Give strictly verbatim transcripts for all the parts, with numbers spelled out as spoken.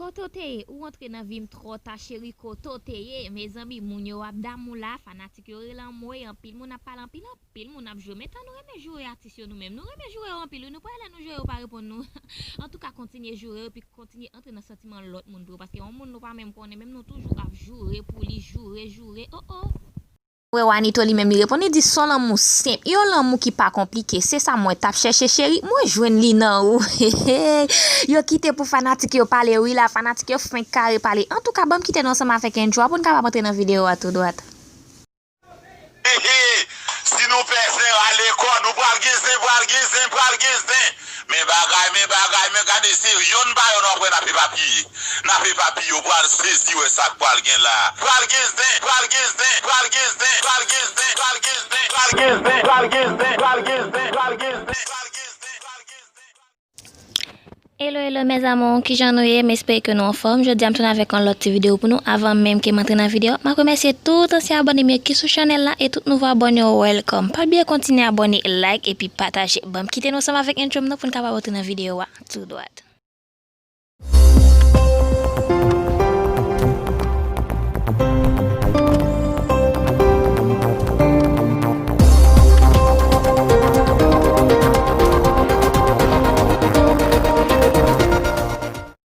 Kote w te ye? Ou antre nan vi m twò ta, cheri, kote w te ye? Mezanmi, moun yo ap damou la, fanatik yo rele anmwey, anpil moun ap pale, anpil, anpil moun ap joure. Men tan nou renmen joure atis yo nou menm. Nou renmen joure yo anpil, wi. Nou pa lè nou joure yo pa reponn nou. Antouka, kontinye joure yo, epi kontinye antre nan santiman lòt moun pou yo, paske yon moun nou pa menm konnen, menm nou toujou ap joure pou li, joure, joure. Oh, oh. Wè Wanito li menm li reponn, li di, s on lanmou senp, yon lanmou ki pa konplike, se sa mwen t ap chèche, cheri, mwen jwenn li nan ou. Yo kite pou fanatik yo pale, wi la, fanatik yo fenk kare pale. Antouka, ban m kite nou ansanm avèk entwo a pou n kapab antre nan videyo a tou dwat. Si nou pè zen rale kò nou, pral gen zen, pral gen zen, pral gen zen. Men bagay, men bagay, men gade se yonn pa yonn w ap wè n ap epapiye. N ap epapiye, w pral sezi wè sa k pral gen la. Pral gen zen, pral gen zen, pral gen zen, pral gen zen, pral gen zen, pral gen zen, pral gen zen, pral gen zen, pral gen zen, pral gen zen, pral gen zen, pral gen zen. Hello, hello, mes amours, kijan nou ye? M espere ke nou anfòm. Jodi a m tounen avèk yon lòt ti videyo pou nou. Avan menm ke m antre nan videyo, m ap remèsye tout ansyen abòne m yo ki sou chanèl la e tout nouvo abòne yo, welcome. Pa bliye kontinye abòne, like epi pataje. Ban m kite nou ansanm avèk entwo m nan pou n kapab antre nan videyo a tou dwat.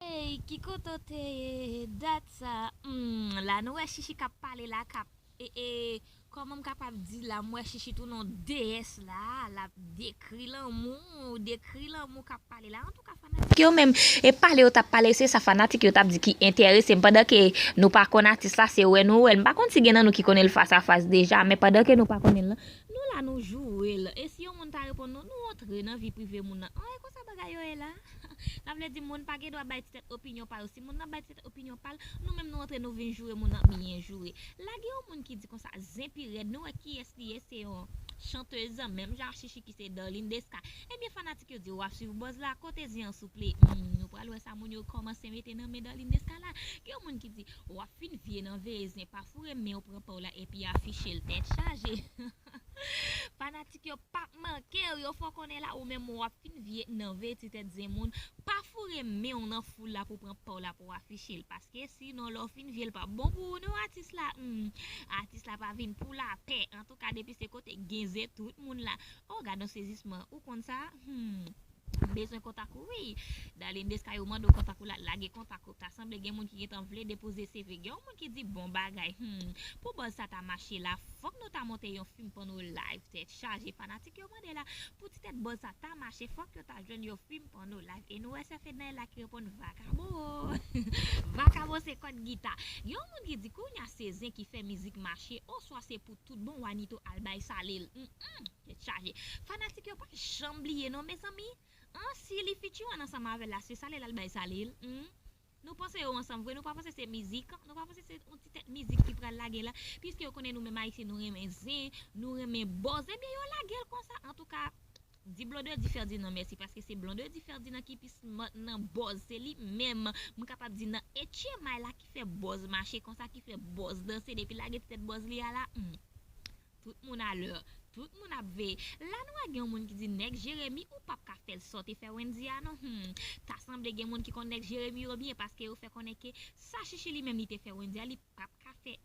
Hey, ki kote w te ye dat sa? Hmm, la nou wè Chichi k ap pale la, k ap, e, e, kòman m kapab di la, m wè Chichi tou non deyès la, l ap dekri lanmou, dekri lanmou k ap pale la. Antouka, fanatik yo menm, e pale yo t ap pale, se sa fanatik yo t ap di ki enterese m, pandan ke nou pa konn atis la, se wè nou wè l. M pa konn si gen nan nou ki konnen l fas a fas deja, men pandan ke nou pa konnen l lan, nou la nou joure l. E si yon moun ta reponn nou, nou antre nan vi prive moun nan. An, e konsa bagay yo ye la. Sa vle di moun pa gen dwa bay ti tèt opinyon pa yo. Si moun nan bay ti tèt opinyon pa l, nou menm nou antre nou vin joure moun nan byen joure. La gen yon moun ki di konsa, zen pi rèd, nou wè kiyès li ye, se yon chantèz, menm jan ak Chichi ki se Darline Desca. Ebyen fanatik yo di w ap swiv buzz la, kote zen an souple? Hmm, nou pral wè sa moun yo kòmanse mete nan men Darline Desca la. Gen yon moun ki di w ap fin vye nan veye zen, pa foure men w pran pa w la epi afiche l tèt chaje. Fanatik yo p ap manke w, yo fè w konnen la ou menm w ap fin vye nan veye ti tèt zen moun. Pa foure men w nan foul la pou pran pa w la pou w afiche l, paske sinon lè w fin vye l p ap bon pou ou non atis la. Hmm, atis la pa vin pou lapè. Antouka depi se kote gen zen tout moun la. Oh, gad yon sezisman, ou konn sa? Hmm. M bezwen kontak ou wi. Darline Desca, yo mande w kontak ou la, lage kontak ou. Ta sanble gen moun ki gentan vle depoze C V. Gen yon moun ki di bon bagay. Hmm. Pou buzz sa ta mache la, fòk nou ta monte yon fim pòno live tèt chaje. Fanatik yo mande la, pou ti tèt buzz sa ta mache, fòk yo ta jwenn yon fim pòno live. E nou wè sè Fednaelle la ki reponn vakabon. Vakabon se kòd gita. Gen yon moun ki di kounye a se zen ki fè mizik mache, oswa se pou tout bon Wanito al bay sale l. Hmm, hmm. Tèt chaje. Fanatik yo pa janm bliye non, mezanmi. An, si li featuring ansanm avè l la, se sale l al bay sale l. Hmm? Nou panse yo ansanm vre, nou pa panse se mizik, nou pa panse se yon ti tèt mizik ki pral lage la, piske yo konnen nou menm Ayisyen, nou renmen zen, nou renmen buzz, ebyen yo lage l konsa. Antouka, di Blondedy Ferdinand mèsi, paske se Blondedy Ferdinand ki pi smart nan buzz, se li menm, m kapab di nan H M I la ki fè buzz mache konsa, ki fè buzz danse, depi lage ti tèt buzz li a la, hmm. Tout moun alè, tout moun ap veye. La nou wè gen yon moun ki di nèg Jeremi ou p ap ka fè l sa w te fè Wendy a non. Hmm, ta sanble gen moun ki konn nèg Jeremi yo byen paske yo fè konnen ke sa Chichi li menm li te fè Wendy a, li p ap ka fè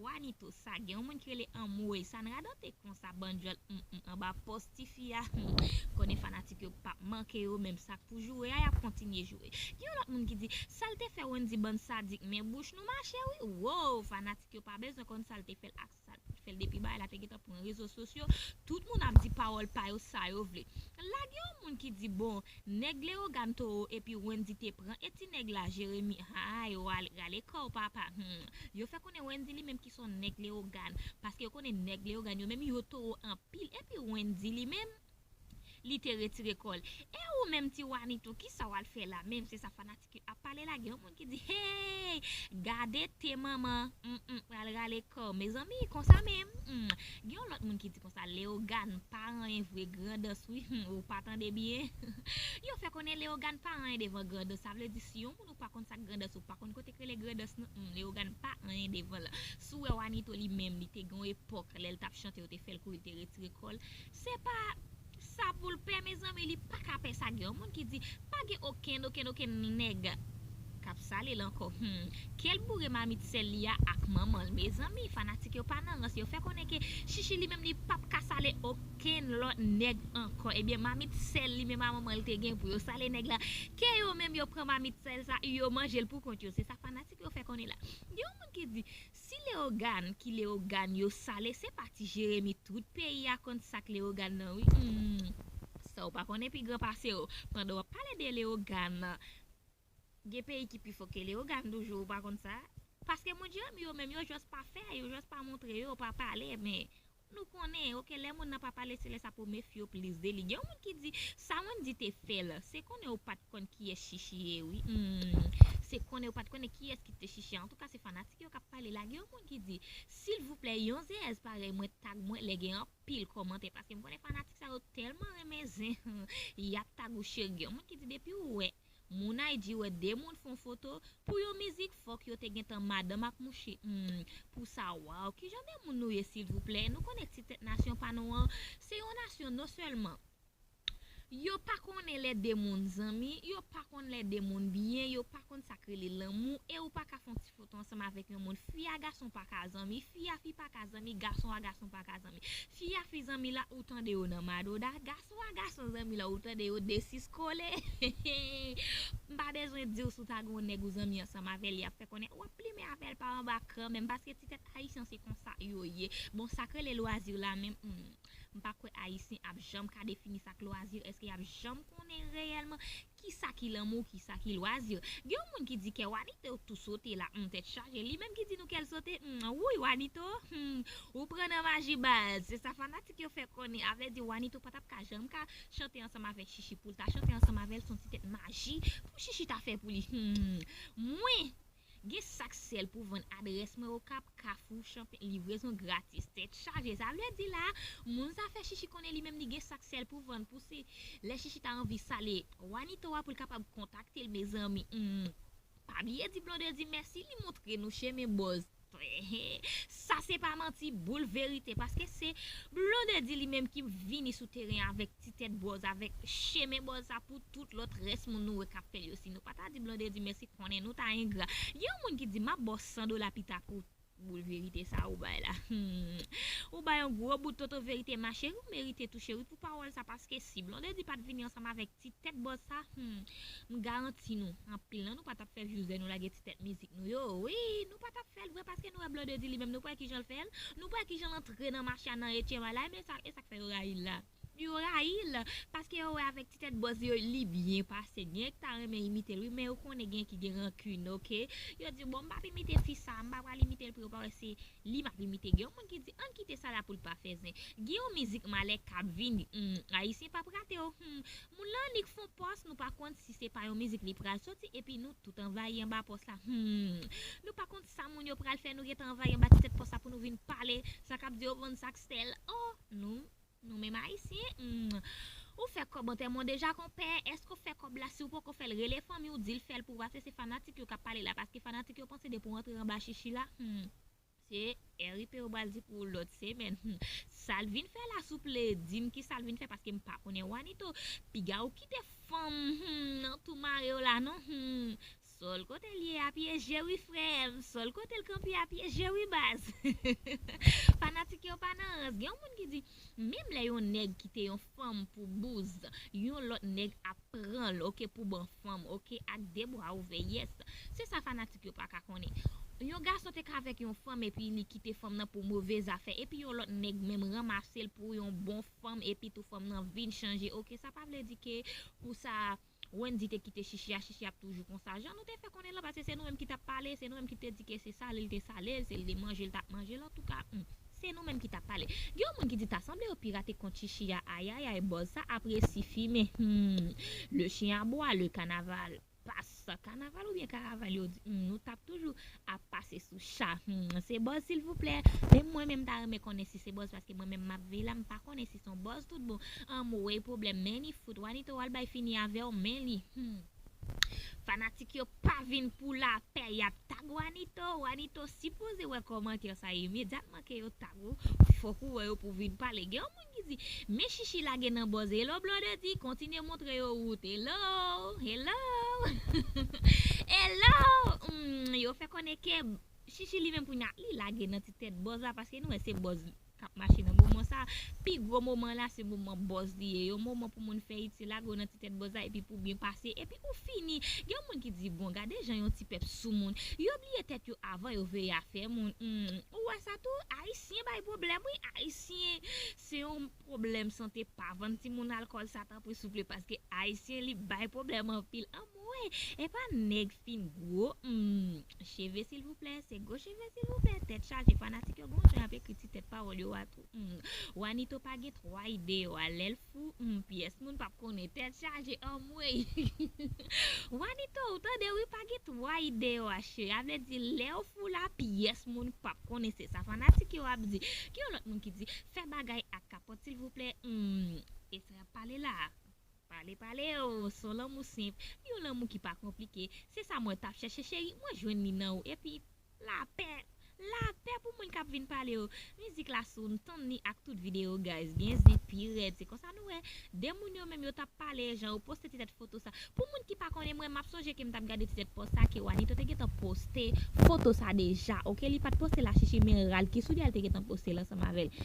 Wanito sa. Gen yon moun ki rele Anmwey, sa n radote konsa, bann djòl, hmm, hmm, anba pòs tifi a. Hmm, konnen fanatik yo p ap manke yo, menm sa k pou joure a, y ap kontinye joure. Gen yon lòt moun ki di, sa l te fè Wendy bann sadik, men bouch nou mache wi. Wow, fanatik yo pa bezwen konn sa l te fè l ak sa l t ap fè l depi bagay la te gentan pran rezo sosyo, tout moun ap di pawòl pa yo sa yo vle. La gen yon moun ki di bon, nèg Leyogàn towo epi Wendy te pran e ti nèg la Jeremi, ay, rale kò w papa, hmm. Yo fè konnen Wendy li menm ki se yon nèg Leyogàn, paske yo konnen nèg Leyogàn yo menm yo towo anpil, epi Wendy li menm, li te retire kò l. E ou menm ti Wanito, kisa w al fè la menm? Se sa fanatik yo ap pale la, gen yon moun ki di, hey, gade te manman, hmm, hmm, pral rale kò, mezanmi, konsa menm, hmm. Gen yon lòt moun ki di konsa, Leyogàn pa anyen vre, grandans wi, hmm, ou pa tande byen. Yo fè konnen Leyogàn pa anyen devan grandans, sa vle di si yon moun ou pa konn sa k grandans, ou pa konn kote k rele grandans non, hmm, Leyogàn pa anyen devan l. Si w wè Wanito li menm, li te gen yon epòk, lè l t ap chante, yo te fè l kouri, l te retire kò l. Se pa sa pou l pè, mezanmi, li pa ka pè sa. Gen yon moun ki di, pa gen okenn, okenn, okenn nèg k ap sa sale l ankò. Hmm. Kè l boure mamit sèl li a ak manman l. Mezanmi, fanatik yo pa nan rans. Yo fè konnen ke Chichi li menm li p ap ka sale okenn lòt nèg ankò. Ebyen, mamit sèl li menm a manman l te gen pou yo sale nèg la. Kè yo menm yo pran mamit sèl sa, yo manje l pou kont yo. Se sa fanatik yo fè konnen la. Gen yon moun ki di, si Leogane ki Leogane yo sale, se pa ti Jeremi, tout peyi a konn sa k Leogane nan, wi. Hmm. Sa w pa konnen pi gran pase w. Pandan w ap pale de Leogane, gen peyi ki pi fò ke Leogane toujou, ou pa konn sa? Paske moun Jeremi yo menm, yo jis pa fè, yo jis pa montre, yo pa pale, men nou konnen, oke, lè moun nan pa pale, se lè sa pou mefye w plis de li. Gen yon moun ki di, sa Wendy te fè l, se konnen ou pa t konn kiyès Chichi ye, wi. Hmm, se konnen ou pa t konnen kiyès ki te Chichi. Antouka, se fanatik yo k ap pale la. Gen yon moun ki di, silvouplè, yon zeyèz parèy mwen, tag mwen, lè gen anpil kòmantè, paske m konnen fanatik sa yo tèlman renmen zen, y ap tag ou cheri. Gen yon moun ki di, depi w wè moun I G wè de moun fè yon foto pou yon mizik, fòk yo te gentan madanm ak mouche. Hmm, pou sa, waw, ki jan de moun nou ye, silvouplè? Nou konnen ti tèt nasyon pa nou an, se yon nasyon non sèlman yo pa konnen lè de moun zanmi, yo pa konn lè de moun byen, yo pa konn sa k rele lanmou, e ou pa ka fè yon ti foto ansanm avèk yon moun. Fi a gason pa ka zanmi, fi a fi pa ka zanmi, gason a gason pa ka zanmi. Fi a fi zanmi la, ou tande yo nan madoda, gason a gason zanmi la, ou tande yo desis kole. M pa bezwen di w si w ta gen yon nèg ou zanmi ansanm avè l, y ap fè konnen w ap plimen avè l pa anba kanmenm, paske ti tèt ayisyen se konsa yo ye. Bon, sa k rele lwazi la menm, hmm, m pa kwè ayisyen ap janm ka defini sa k lwazi, èske y ap janm konnen reyèlman kisa ki lanmou, kisa ki lwazi. Gen yon moun ki di kè Wanito tou sote la, hmm, tèt chaje. Li menm ki di nou kè l sote, hmm, wouy, Wanito, hmm, ou pran nan maji baz. Se sa fanatik yo fè konnen. A vle di, Wanito pa t ap ka janm ka chante ansanm avèk Chichi pou l ta chante ansanm avè l, se yon ti tèt maji pou Chichi ta fè pou li. Hmm, mwen, gen sak sèl pou vann, adrès mwen Okap, Kafou, Chanpyen, livrezon gratis. Tèt chaje, sa vle di la, moun sa fè Chichi konnen li menm li gen sak sèl pou vann, pou se lè Chichi ta anvi sale Wanito a pou l kapab kontakte l, mezanmi. Hmm. Pa bliye di Blondedy mèsi, li montre nou chemen bòz. Sa se pa manti, boul verite, paske se Blondedy li menm ki vini sou teren avèk ti tèt bòz, avèk chemen bòz sa pou tout lòt rès moun nou wè k ap fè l yo. Si nou pa ta di Blondedy mèsi, konnen nou ta engra. Gen yon moun ki di, "M ap ba w san dola pita pou boul verite sa ou bay la." Hmm. Ou bay yon gwo bout toto verite, ma cheri, ou merite tou, cheri, pou pawòl sa, paske si Blondedy pa t vini ansanm avèk ti tèt bòz sa, hmm, m garanti nou, anpil nan nou pa t ap fè views lè nou lage ti tèt mizik nou yo. Wi, nou pa t ap fè l vre, paske nou wè Blondedy li menm, nou pa wè kijan l fè l, nou pa wè kijan l antre nan mache a nan etyèm a la, men sa, e sa k fè yo rayi l la. Yo rayi l, paske yo wè avèk ti tèt bòz yo, li byen pase. Gen ki ta renmen imite l, wi, men yo konnen gen ki gen rankin, oke? Yo di, "Bon, m p ap imite fi sa, m pa pral imite l pou yo pa wè se li m ap imite." Gen yon moun ki di, "Ann kite sa la pou l pa fè zen." Gen yon mizik malè k ap vini. Hmm, ayisyen p ap rate w. Hmm, moun lan annik fè yon pòs, nou pa konn si se pa yon mizik li pral soti, epi nou tout anvayi anba pòs la. Hmm, nou pa konn sa moun yo pral fè, nou gentan anvayi anba ti tèt pòs la pou nou vin pale, sa k ap di yo vann sak sèl. Oh, nou Nou menm ayisyen, hmm, ou fè kòb antèman deja, konpè? Èske w fè kòb la? Si w poko fè l, rele fanmi w, di l fè l pou ou, paske se fanatik yo k ap pale la, paske fanatik yo panse depi w antre anba Chichi la, hmm, se R I P yo pral di pou ou lòt semèn. Hmm. Sa l vin fè la, souple, di m kisa l vin fè, paske m pa konnen Wanito. Piga ou kite fanm, hmm, nan tou mare w la, non? Hmm. Sòl kote l ye a pyeje wi frè m, sòl kote l kanpe a pyeje wi baz. Fanatik yo pa nan rans. Gen yon moun ki di, menm lè yon nèg kite yon fanm pou bouz, yon lòt nèg ap pran l, oke, pou ban fanm, oke, ak de bra ouvè, yes. Se sa fanatik yo pa ka konnen. Yon gason te ka avèk yon fanm epi li kite fanm nan pou move zafè, epi yon lòt nèg menm ranmase l pou yon bon fanm, epi tou fanm nan vin chanje, oke, sa pa vle di ke pou sa Wendy te kite Chichi a, Chichi ap toujou konsa. Jan nou te fè konnen lan, paske se nou menm ki t ap pale, se nou menm ki te di ke se sale l te sale l, se l te manje l t ap manje l, antouka, hmm, se nou menm ki t ap pale. Gen yon moun ki di ta sanble yo pirate kont Chichi a, ayayay, bòz sa ap resi fimen, hmm, le chien aboie, le carnaval passe, kanaval oubyen karaval yo di, hmm, nou t ap toujou ap pase sou cha. Hmm, se bòz silvouplè. Menm mwen menm ta renmen konnen si se bòz, paske mwen menm m ap veye la, m pa konnen si se yon bòz tout bon. Anmwey pwoblèm, men li fout. Wanito al bay fini avè w, men li. Hmm. Fanatik yo pa vin pou lapè, y ap tag Wanito. Wanito sipoze wè kòmantè sa imedyatman ke yo tag ou. Fòk ou wè yo pou vin pale. Gen yon moun ki di, men Chichi lage nan bòz. Hello Blondedy, kontinye montre yo wout. Hello, hello. Hello. Konnen ke Chichi li menm kounye a, li lage nan ti tèt bòz la, paske nou wè se bòz k ap mache nan moman sa. Pi gwo moman la, se moman bòz li ye. Yon moman pou moun fè itil, lage w nan ti tèt bòz la, epi pou byen pase, epi ou fini. Gen yon moun ki di, bon, gade jan yon ti pèp sou moun. Yo bliye tèt yo avan yo veye afè moun. Hmm, ou wè sa tou? Ayisyen bay pwoblèm, wi. Ayisyen, se yon pwoblèm sante, pa vann timoun alkòl sa, tanpri, souple, paske Ayisyen, li bay pwoblèm anpil. Anmwey, e pa nèg fin gwo, hmm, cheve, silvouplè, se gwo cheve, silvouplè, tèt chaje, fanatik yo gon jan y ap ekri ti tèt pawòl yo a tou. Hmm. Wanito pa gen twa ide yo a, lè l fou, hmm, pyès moun p ap konnen, tèt chaje, anmwey. Wanito, ou tande, wi, pa gen twa ide yo a, cheri, a vle di, lè w fou la, pyès moun p ap konnen, se sa fanatik yo ap di. Gen yon lòt moun ki di, fè bagay ak kapòt, silvouplè, hmm, e sa y ap pale la a. Pale, pale, o, se yon lanmou senp, yon lanmou ki pa konplike. Se sa mwen t ap chèche, cheri, mwen jwenn li nan ou. Epi, lapè, lapè pou moun k ap vin pale yo. Mizik la, si w tann li ak tout videyo, guys, gen zen pi rèd. Se konsa nou wè, de moun yo menm yo t ap pale, jan yo poste ti tèt foto sa. Pou moun ki pa konnen mwen, m ap sonje ke m t ap gade ti tèt pòs sa ke Wanito te gentan poste foto sa deja, oke? Li pa t poste la Chichi, men Ralki Soulier te gentan poste l ansanm avè l.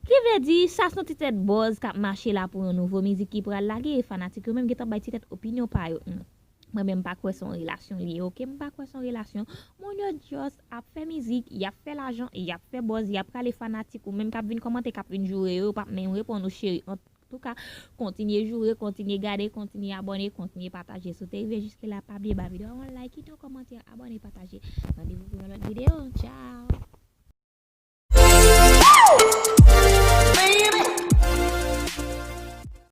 Ki vle di, sa se yon ti tèt bòz k ap mache la pou yon nouvo mizik ki pral lage, e fanatik yo menm gentan bay ti tèt opinyon pa yo. Hmm. Mwen menm, m pa kwè se yon relasyon li ye, oke? M pa kwè se yon relasyon. Moun yo just ap fè mizik, y ap fè lajan, y ap fè bòz, y ap rale fanatik ou menm k ap vin kòmante, k ap vin joure yo, yo p ap menm reponn ou, cheri. Antouka, kontinye joure, kontinye gade, kontinye abòne, kontinye pataje. Si w te rive jiske la, pa bliye ba videyo a yon like, kite yon kòmantè, abòne, pataje. Randevou pou yon lòt videyo. Tchao!